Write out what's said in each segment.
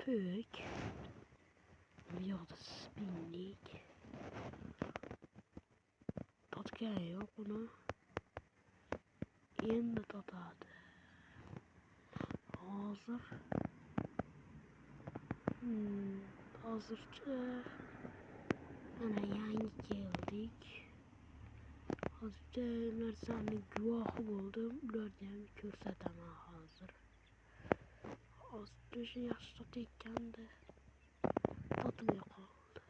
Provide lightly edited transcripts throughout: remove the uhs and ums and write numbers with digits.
Puk. Bu yoqda spinnik. Totgani yo'q uni. Endi totadi. Hozir hozircha mana yangi keldik. Hozircha narsani guvohi bo'ldim. Ularni ham ko'rsataman hozir. Hozir shu yaxshi totayotgandi. Totmay qoldi.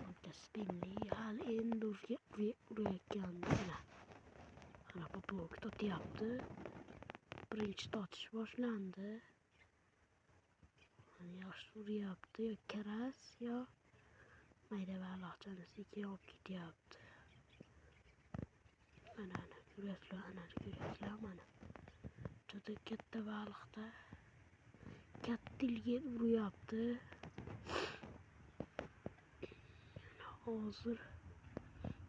Bitta spinli hali endi urayotgandi. Mana poplok totyapti. Birinchi totish boshlandi. Yaxshi uryapti, yo karas yo mayda baliqchani sekin olib ketyapti. Mana ko'ryapsizlar, ana ko'ryapsizlar, mana. Juda katta baliqda. Katta ilga uryapti. Hozir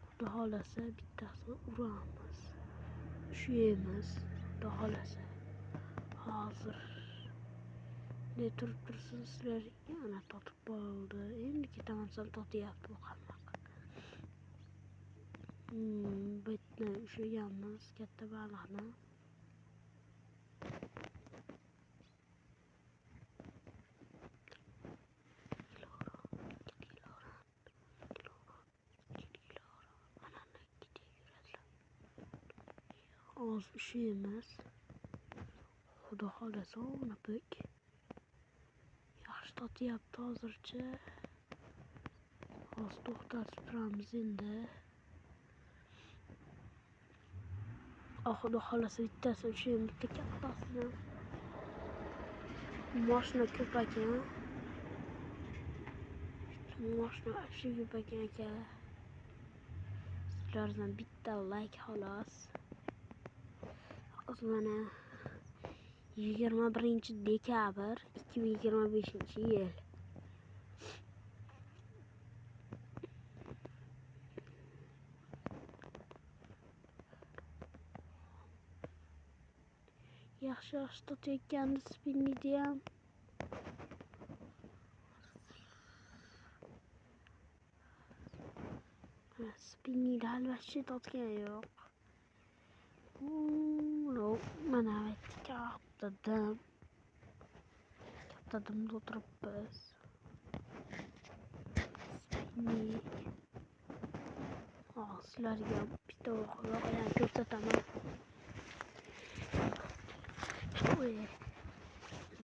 Xudo xolasa bittasini uramiz. Ushlaymiz, Xudo xolasa. Hozir ne turib tursin sizlar, ana totib bo'ldi. Endi ketaman desam totyapti bu qanaqa. Bitta ushlaganmiz katta baliqni. Hozir ushlaymiz. Xudo xolasa uni puk. Yaxshi totyapti hozircha. Hozir to'xtatib turamiz endi. Xudo xolasa bittasi ushlaymiz, bitta kattasini. Moshina ko'p ekan. Moshina вообще ko'p ekan aka. Sizlardan bitta like xolos. Hozir mana 21 dekabr 2025 yil. Yaxshi yaxshi totayotgandi spinnini ham. Spinnini hali вообще totgani yo'q. Mana katta dim. Katta dimda o'tiribmiz. Spinnik. Sizlarga bitta voqeani ko'rsataman. Oy.